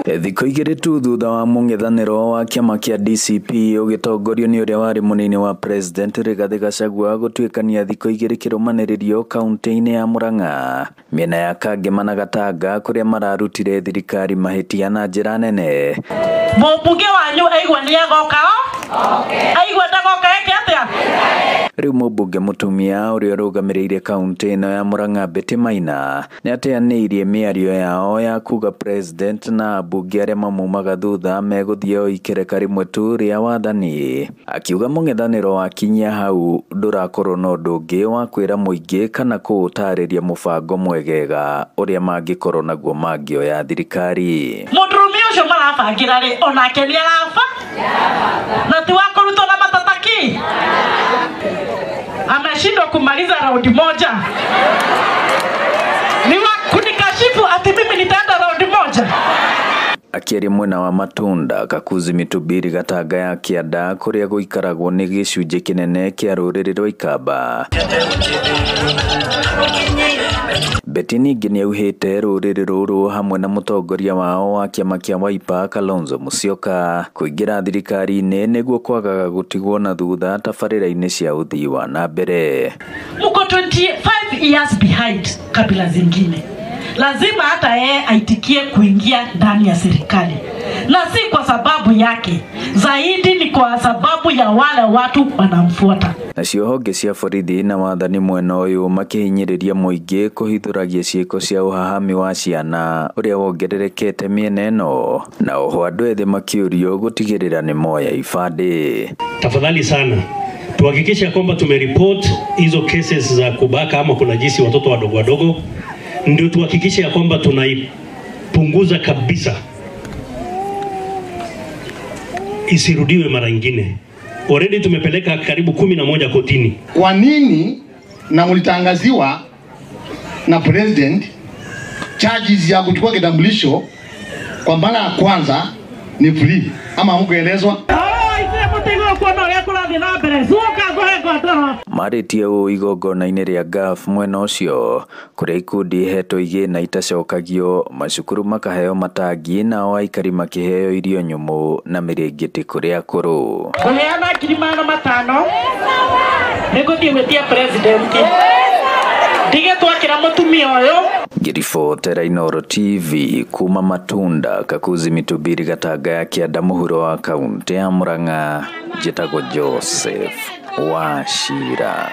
Thikũ igĩrĩ tu thutha wa mũng'ethanĩro wa kĩama kĩa DCP ũgĩtongorio nĩ ũrĩa warĩ mũnini wa president Rigathĩ Gachagua gũtuĩkania thikũ igĩrĩ kĩrũmanĩrĩrio kaunti-inĩ ya Murang'a, mĩena ya Kangema na Gatanga kũrĩa mararutire thirikari mahĩtia na njĩra nene. Mũmbunge wanyu aigua nĩ agoka aigua ndagoka eke atĩa? Rĩu mũmbunge mũtumia ũrĩa ũrũgamĩrĩire kaunti ĩno ya Murang'a Betty Maina nĩateanĩirie mĩario yao ya kuga president na ambunge arĩa mamumaga thutha megũthiĩ o ikereka rĩmwe tu rĩa wathani, akiuga mũng'ethanĩro wakinyia hau ndũrakorwo na ũndũ ũngĩ wa kwĩra mũingĩ kana kũũtarĩria mũbango mwegega ũrĩa mangĩkorwo naguo mangĩoya thirikari. Mũndũrũme ũcio marabangĩra rĩ onake nĩ araba na ti wa kũrutwo na matataki, ameshindwa kumaliza raundi moja, ni wa kunikashifu ati mimi nitaenda raundi moja. Akĩaria mwena wa Matunda, Kakuzi Mitubiri Gatanga ya Kĩanda kũrĩa gũikaragwo nĩ gĩcunjĩ kĩnene kĩa rũrĩrĩ rwa Ikamba. Betty ningĩ nĩauhĩte rũrĩrĩ rũrũ hamwe na mũtongoria wao wa kĩama kĩa Wiper Kalonzo Musyoka kũingĩra thirikari-inĩ nĩguo kwagaga gũtigwo na thutha tabarĩra-inĩ cia ũthii wa na mbere. Mko 25 years behind kabila zingine. Lazima hata yeye aitikie kuingia ndani ya serikali, na si kwa sababu yake, zaidi ni kwa sababu ya wale watu wanamfuata. Nacio honge cia borithi na wathani mwena ũyũ makĩhinyĩrĩria mũingĩ kũhithũragia ciĩko cia ũhahami wa ciana ũrĩa wongererekete mĩena ĩno, na oho andũ ethĩ makĩũrio gũtigĩrĩra nĩ moya ibandĩ. Tafadhali sana tuhakikishe kwamba tumeripot hizo cases za kubaka ama kunajisi watoto wadogo wadogo, ndio tuhakikishe ya kwamba tunaipunguza kabisa, isirudiwe mara nyingine. Already tumepeleka karibu 11 kotini. Kwa nini na mlitangaziwa na president charges ya kuchukua kitambulisho kwa mara ya kwanza ni free, ama hamkuelezwa? Marĩtie ũũ igongona-inĩ rĩa GAF mwena ũcio kũrĩa ikundi ihetwo igĩna itacokagio, macukuru makaheo matangi nao aikari makĩheo irio nyũmũ na mĩrĩngĩti kũrĩ akũrũ. Kũheana 500,000 nĩngũthiĩ gwĩtia president ndige twakĩra mũtumia ũyũ. Ngĩribotera Inooro TV kuma Matunda, Kakuzi Mitubiri Gatanga ya Kĩanda mũhuro wa kaunti ya Murang'a, njĩtagwo Joseph Wachira.